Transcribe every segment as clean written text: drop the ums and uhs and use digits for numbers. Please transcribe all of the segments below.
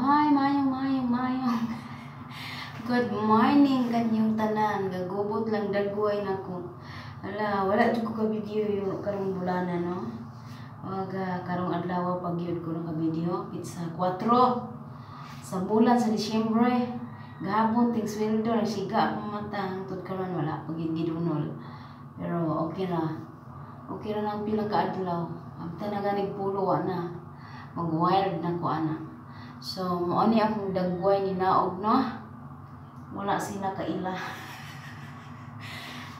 Bay, mayong, mayong, mayong. Good morning kanyong tanan. Gagubot lang dagway nako. Ala, wala jud ko ka video yung karong bulana, no. Aga karong adlaw pag gyud ko naka video pizza 4 sa bulan sa Disyembre. Gahapon ting sweldo nagsiga akong mata hangtod karon wala pag gyud gidunol. Pero okay ra. Okay ra nang pila ka adlaw. Amta na ganig pulo wa na. Mag-wild na ko ana. So mao ni akong dagway ni naog, no. Wala sila kaila.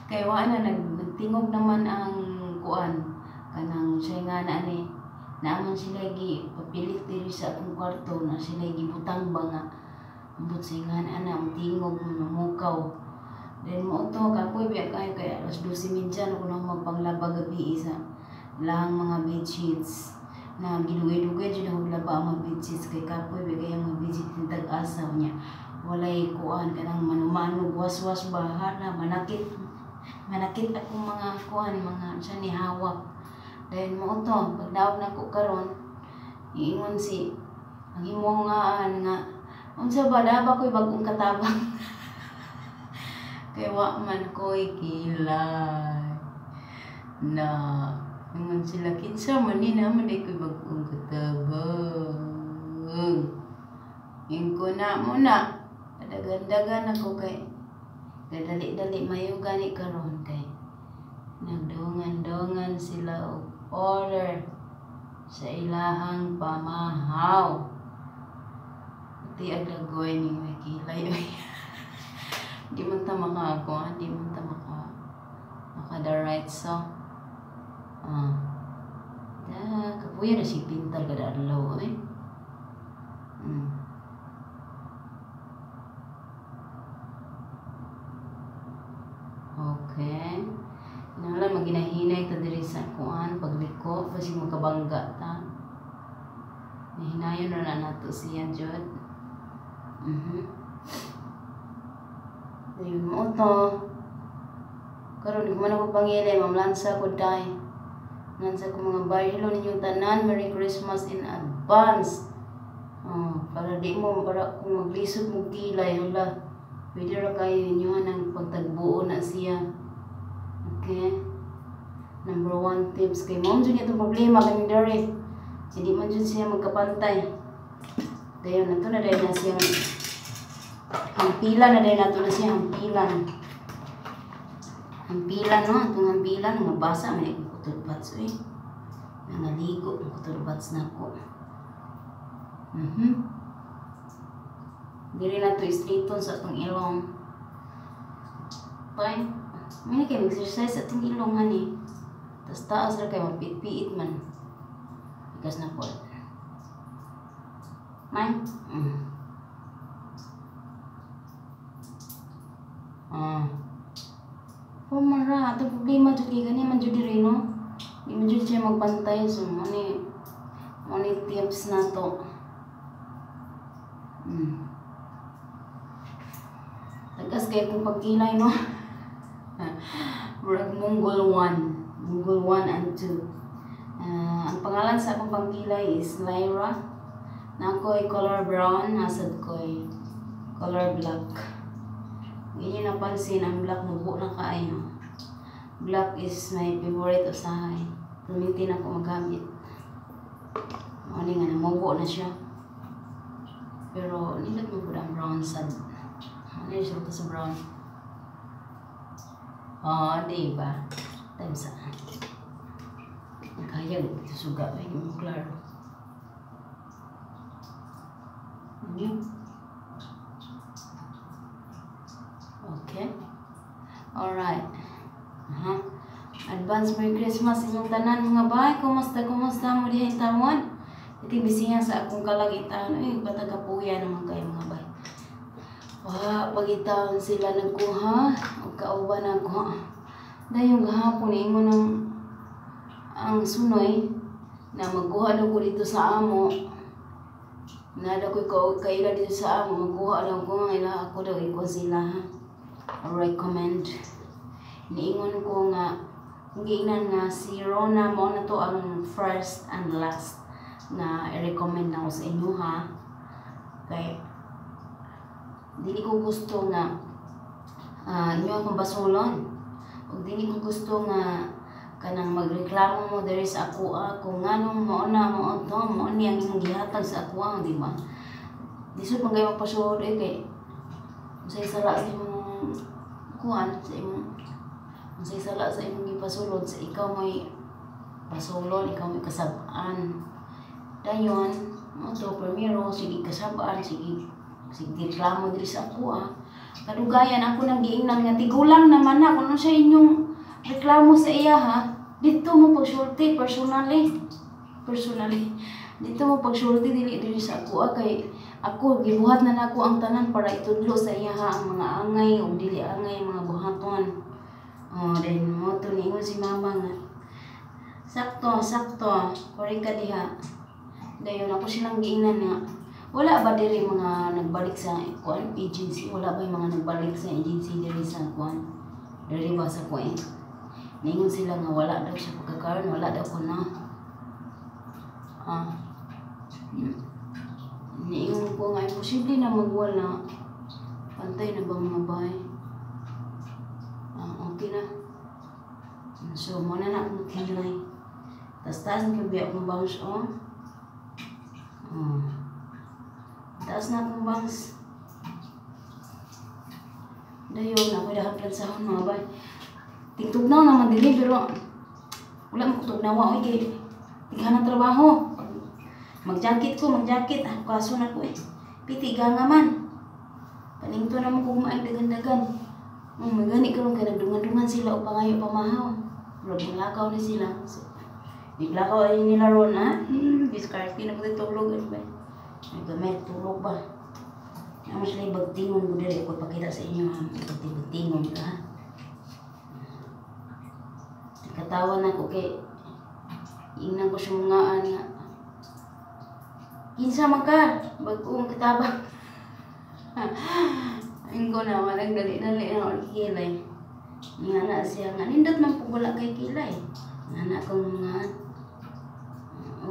Kay wa na nagtingog naman ang kuan kanang siya nga na ani naaman sila gi papilit diri sa akong kwarto na sila gibutang ba nga ambot siya nga na ana tingog mamukaw. Then mo to kapoy biya kayo kay alas 12:30 ako nang magpanglaba gabi sa lahang mga bedsheets na gidugay-dugay jud ako laba ang mga bedsheets kay kapoy biya kay ang mga bedsheet tintag asa niya. Walay kuan kanang manumanog waswas ba hala manakit manakit akong mga kuan mga siya ni hawak. Then mo to pagdaog nako karon iingon si ang imong ngaan nga unsa ba da ba koy bag-ong katabang. Kay wa man koy kilay na ingon sila kinsa man ni naman di koy bag-ong katabang. Ingko na mo na dagan-dagan ako kay dali-dali mayo gani karon kay nagdungan-dungan sila og order sa ilahang pamahaw. Pati ang dagoy ni may kilay. Di man ta maka di man ta maka the right so. Ah. Da kapuya na si pintal kada adlaw eh. Okay. Kinahanglan maginahinay ta diri sa kuan pagliko basig makabangga ta. Nahinayon ra na nato siya jud. Ayun mo to. Karon di ko man ako pangili, mamlansa ko day. Lansa ko mga bay. Hello ninyong tanan, Merry Christmas in advance. Oh, para di mo para kung maglisod mo kilay hala. Pwede ra kayo inyohan ang pagtagbuo na siya. Okay. Number 1 tips kay mom jud itong problema kani dere. Hindi man jud siya magkapantay. Dayon nato na dayon na siya hampilan na dayon nato na siya hampilan. Hampilan no, atong hampilan nga basa man akong kutulbats oy. Nangaligo ang kutulbats nako. Diri na to istriton sa atong ilong. Fine. May kay exercise sa atong ilong hani. Tas taas ra kay mapiit-piit man. Ikas na po. May. Ah. Pumara, atong problema jud kay gani man jud diri no. Di man jud siya magpantay so mo ni tips na to. Tagas kay kung pagkilay no. Murag Mongol 1, Mongol 1 and 2. Ang pangalan sa akong pangkilay is Lyra. Na ako'y color brown, hasad ko'y color black. Ganyan napansin, ang black mubo na kaayo. Black is my favorite usahay. Permintin ako magamit. Ano nga, namubo na siya. Pero nindot mo po ang brown sad. Ano yung sulta sa brown? Oh, di ba? Time saan? Nagkayag, susuga. Ay, hindi mo klaro. Okay. Alright. Advance Merry Christmas inyong tanan mga bay. Kumusta, kumusta mo diha tawon? Iti bisihan sa akong kalagitan. Ay, bata kapuya naman kayo mga bay. Wa, pagitaon sila nagkuha. O kauban ako. Dayong gahapon, ingon ang sunoy na magkuha daw ko dito sa amo. Nada ko kaila dito sa amo. Magkuha daw ko nga ila ako daw ikuha sila ha. Recommend. Niingon ko nga giingnan nga si Rona mo na to ang first and last na i-recommend na ko sa inyo ha. Kay dili ko gusto nga inyo akong basulon. Ug dili ko gusto nga kanang magreklamo mo diri sa ako kung nganong mao na mao to mao ni ang imong gihatag sa ako, di ba? Lisod man kayo magpasuod eh, kay unsay sala sa imong kuan, sa imong unsay sala sa imong gipasulod sa ikaw may pasulon, ikaw may kasab-an. Dayon mo to primero sige kasab-an, sige sige reklamo diri sa ako ah. Kadugayan ako nang giingnan nga tigulang naman na kung unsa inyong reklamo sa iya ha. Dito mo pagsulti personally. Personally. Dito mo pagsulti dili diri sa ako ah, kay ako gibuhat na nako ang tanan para itudlo sa iya ha ang mga angay ug dili angay mga buhaton. Oh, then mo to niingon si mama nga sakto, sakto, kore ka diha. Dayon ako silang giingnan nga wala ba diri mga nagbalik sa kuan agency, wala ba yung mga nagbalik sa agency diri sa kuan? Diri ba sa kuan? Ningon sila nga wala daw siya pagkakaroon, wala daw ko na. Ah. Niingon ko nga imposible na magwala. Pantay na ba mga bay? Ah, okay na. So, muna na akong kilay. Tas taas na kabi akong bangs, oh. Oh. Taas na akong bangs. Dayon, ako dahang plansahon mga bay. Tingtugnaw naman dili pero wala mo kutugnawa oy kay tighan ang trabaho. Mag-jacket ko, mag-jacket. Ah, kaso na ko eh. Piti ga nga man. Paningto na mo kung maay dagan-dagan. Magani karon kay nagdungan-dungan sila o pangayo pamahaw. Murag malakaw ni sila. So, naglakaw ay nila ron ha. Diskarte na mo tulog ano ba? Naggamit tulog ba? Namo sila bagtingon ko diri ko pakita sa inyo ha. Bagtingon ka. Katawa na ko kay ingnan ko siya mga nga kinsa man ka bag-ong katabang. Ingko na walang dali-dali na ako kilay. Nga na siya nga nindot man pug wala kay kilay. Nga na akong mga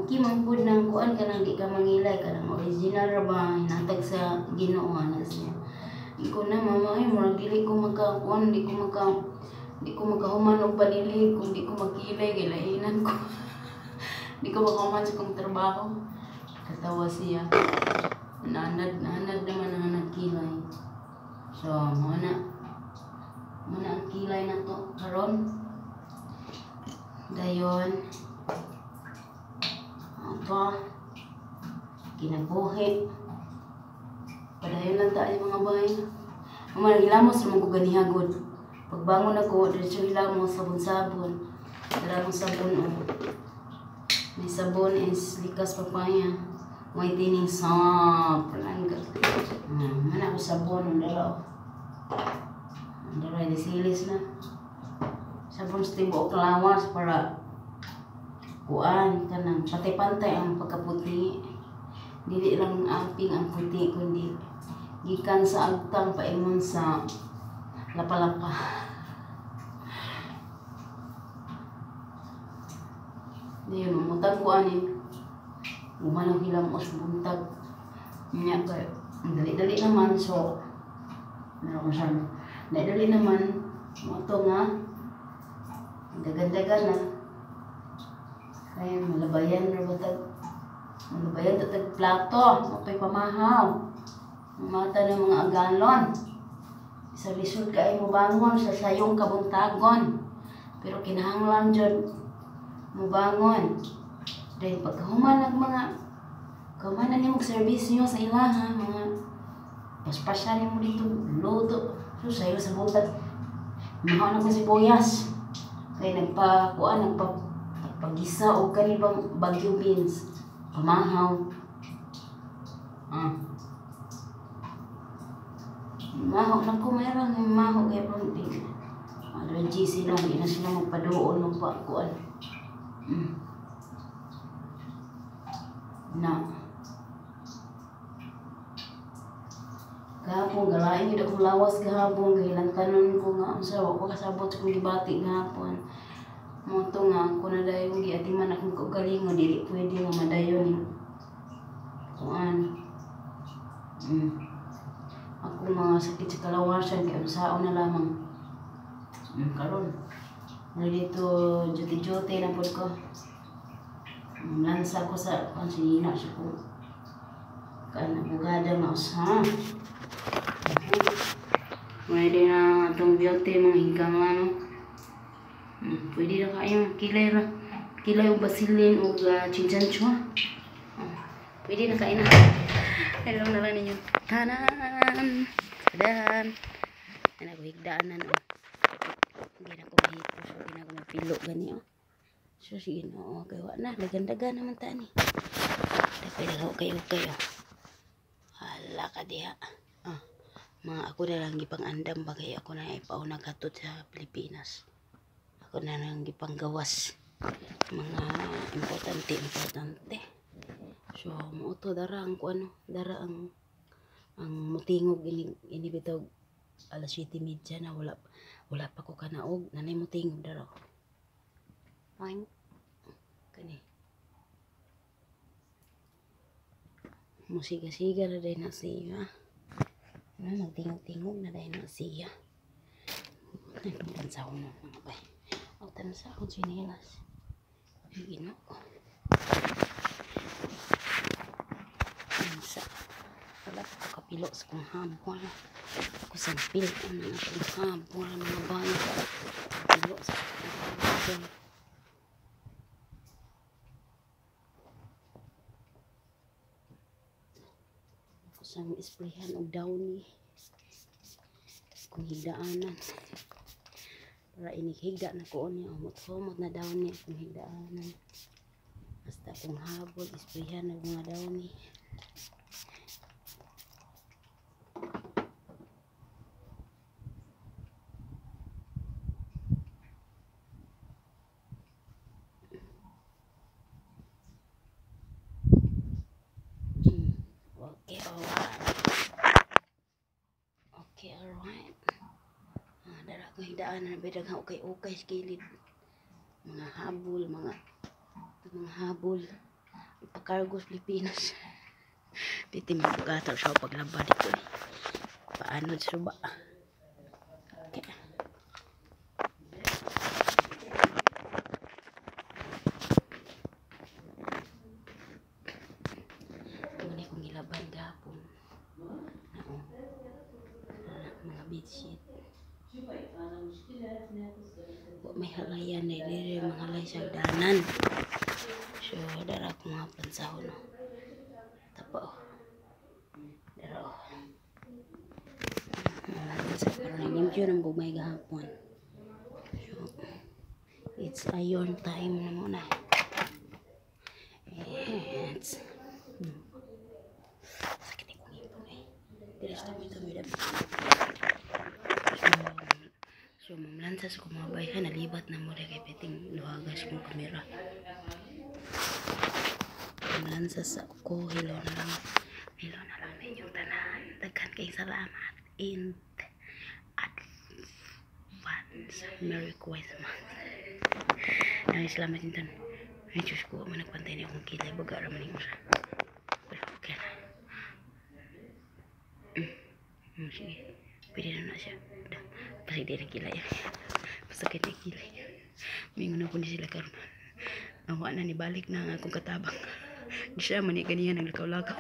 okay man pud nang kuan kanang di ka mangilay kanang original ra ba hinatag sa Ginoo na siya. Ingko na mama ay murag dili ko makakuan, di ko makahuman og panilig kung di ko magkilay kay lainan ko. Di ko makahuman sa kong trabaho. Katawa siya. Nanad, nanad naman ang nagkilay. So, muna ang kilay na to karon. Dayon. Ato. Kinabuhi. Padayon lang tayo mga bay. Mga hilamos naman ko ganihagod. Pagbangon ako, diretso hilamos, sabon-sabon. Dala akong sabon, oh. May sabon is likas papaya. Whitening soap. Mana ako sabon, ang dala, oh. Ang dala, disilis na. Sabon sa tibuok lawas para kuan kanang pantay-pantay ang pagkaputi. Dili lang aping ang puti, kundi gikan sa agtang paingon sa lapa-lapa. Ngayon, umutang ko ani. Umanang hilamos buntag. Nya kay dali-dali naman so meron siya. Dali-dali naman mo to nga dagan-dagan na. Kaya malabayan ra ba tag malabayan ta tag plato, okay pamahaw. Mata ng mga agalon. Sa lisod kay mo bangon sa sayong kabuntagon. Pero kinahanglan jud mo bangon. Dahil pagkahuman ang mga kahuman na nimo service niyo sa ilaha, mga paspasan nimo dito luto. So sayo sa buntag. Mahaw na ko sibuyas. Kay nagpakuan nagpagisa og kani bang Baguio beans. Pamahaw. Ah. Maho na ko meron maho kay pronti. Allergy sila, hindi na sila magpaduol magpakuan. Na. Gahapon galain gyud akong lawas gahapon kay lantanon ko nga unsa wa ko kasabot sa akong gibati gahapon. Mo to nga ako na dayon giatiman akong kaugalingon dili pwede nga madayon ni kuan. Ako mga sakit sa kalawasan kay unsaon na lamang. Karon. Mura dito juti-juti na pud ko. Lansa ko sa konsinina siya ko. Kan abogada nga usa. Pwede na atong beauty mga hingkang ano. Pwede na kayo kilay ra. Kilay og basilin og chinchanchua. Pwede na kayo na. Hello na lang ninyo. Tanan! Tadan! Yan ako higdaanan. Oh. Hindi na ko mahipos. Hindi na ko mapilo. Gani oh. So sige no. Okay, wa na. Dagan-dagan naman ta ni. Dagay okay okay oh. Hala ka diha. Ah, mga ako na lang gipang-andam ba kay ako na ipauna katud sa Pilipinas. Ako na lang gipanggawas. Mga importante importante. So mao to dara ang kuano, dara ang mutingog ini bitaw alas 7:30 na wala pa ko kanaog, nanay mutingog dara. Oink. Kani. Musiga-siga na din na siya. Ano, magtingog-tingog na din na siya. Ay, tansa ko na mga bay. O, tansa akong sinelas. Ay, ginoo. Tansa. Wala pa ko kapilo sa kong habol. Ako sa pilo na akong habol, mga bay. Kapilo sa akong habol. Ako sa isprehan og downy. Kung higdaanan. Para inihigda na ko niya. Humot-humot na downy akong higdaanan. Basta akong habol, isprehan og mga downy. Okay, alright. Okay, alright. Dara akong higdaan na bidaghang ukay-ukay sa gilid. Mga habol, mga habol. Ipakargo sa Pilipinas. Piti mabugata siya paglaba dito eh. Paano suba? Okay. Muna kong ilaban gapon. Mga bedsheet. Wa may halayan eh. Dili mga halay sa danan. So, dara akong mga pansahon. No? Tapa oh. Dara oh. Sa karon limpyo ng gugmay gahapon. So, it's iron time na muna. It's sakit akong ipon eh. Dili sa tumi dapat. So, mamlansas ko mga bay ha, nalibat na mo kay piting luhagas kong kamera. Mamlansas ako, hello na lang. Hello na lang ninyong tanan. Daghan kay salamat. In advance. Merry Christmas. Ay, salamat din tanan. Ay, Diyos ko, managpantay na akong kilay. Baga raman yung usa. Pero okay na. Sige. Pwede na na siya. Basta di na kilay. Basta kay na kilay. Mingon na po ni sila karon. Awa na ni balik na ang akong katabang. Di siya man ni ganihan ang lakaw-lakaw.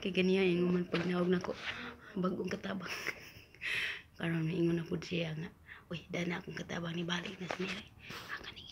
Kay ganihan ingon man pag naog nako bagong katabang. Karon ingon na pud siya nga, uy, dana akong katabang ni balik na si Mary. Aka ni